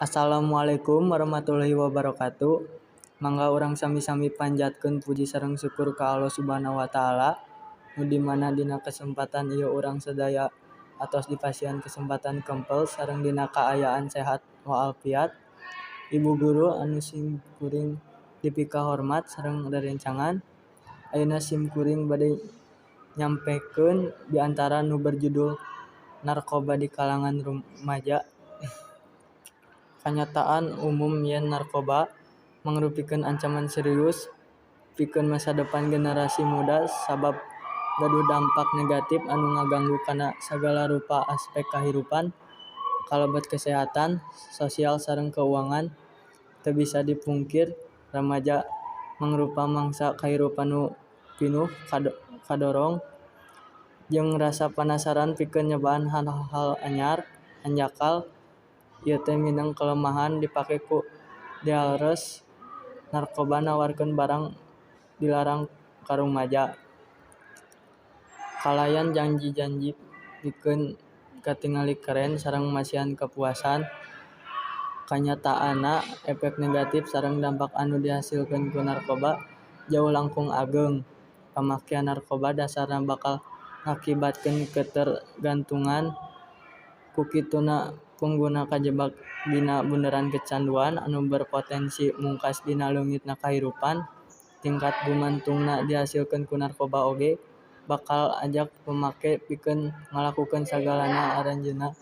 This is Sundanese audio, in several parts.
Assalamualaikum warahmatullahi wabarakatuh. Mangga urang sami-sami panjatkeun puji sareng syukur ka Allah Subhanahu wa taala, nu di mana dina kesempatan ieu urang sadaya atos dipasihan kesempatan kempel sareng dina kaayaan sehat walafiat. Ibu guru anu sim kuring dipikahormat sareng rerencangan, ayeuna sim kuring bade nyampekeun biantara nu berjudul Narkoba di Kalangan Rumaja. Kanyataan umum yen narkoba mangrupikeun ancaman serius pikeun masa depan generasi muda sabab gaduh dampak negatif anu ngaganggu kana sagala rupa aspek kahirupan, kalebet kesehatan, sosial sareng keuangan. Teu bisa dipungkir, remaja mangrupa mangsa kahirupan nu pinuh kadorong jeung rasa panasaran pikeun nyobaan hal-hal anyar. Hanjakal ieu teh mineng kelemahan dipake ku dealers narkoba nawarkeun barang dilarang ka rumaja kalayan janji-janji pikeun katingali keren sareng masihan kapuasan. Kanyataanna, efek negatif sareng dampak anu dihasilkeun ku narkoba jauh langkung ageng. Pamakean narkoba dasarna bakal ngakibatkeun ketergantungan, ku kituna pengguna kajebak dina bunderan kecanduan anu berpotensi mungkas dina leungitna kahirupan. Tingkat gumantungna dihasilkeun ku narkoba oge bakal ajak pamake pikeun ngalakukeun sagalana aranjeunna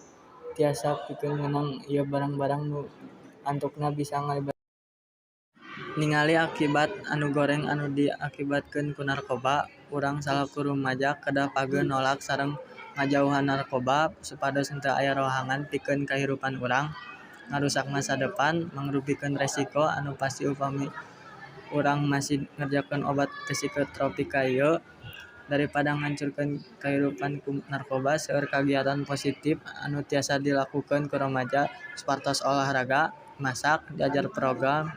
tiasa pikeun meunang ieu barang-barang nu antukna bisa ngalibat. Ningali akibat anu goreng anu diakibatkeun ku narkoba, urang salaku rumaja kedah pageh nolak sareng ngajauhan narkoba supados henteu aya rohangan pikeun kahirupan urang. Ngarusak masa depan mangrupikeun resiko anu pasti upami urang masih ngerjakeun obat psikotropika ieu. Daripada ngancurkeun kahirupan ku narkoba, seueur kagiatan positif anu tiasa dilakukeun ku remaja sapertos olahraga, masak, diajar program,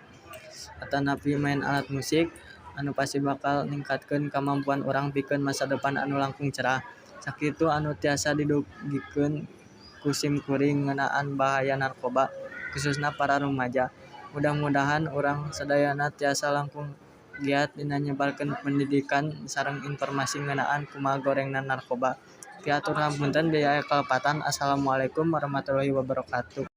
atanapi maen alat musik anu pasti bakal ningkatkeun kamampuan urang pikeun masa depan anu langkung cerah. Sakitu anu tiasa didugikeun ku sim kuring ngeunaan bahaya narkoba khususna para rumaja. Mudah-mudahan urang sadayana tiasa langkung giat dina nyebarkeun pendidikan sareng informasi ngeunaan kumaha gorengna narkoba. Pihatur hapunten bilih aya kalepatan. Assalamualaikum warahmatullahi wabarakatuh.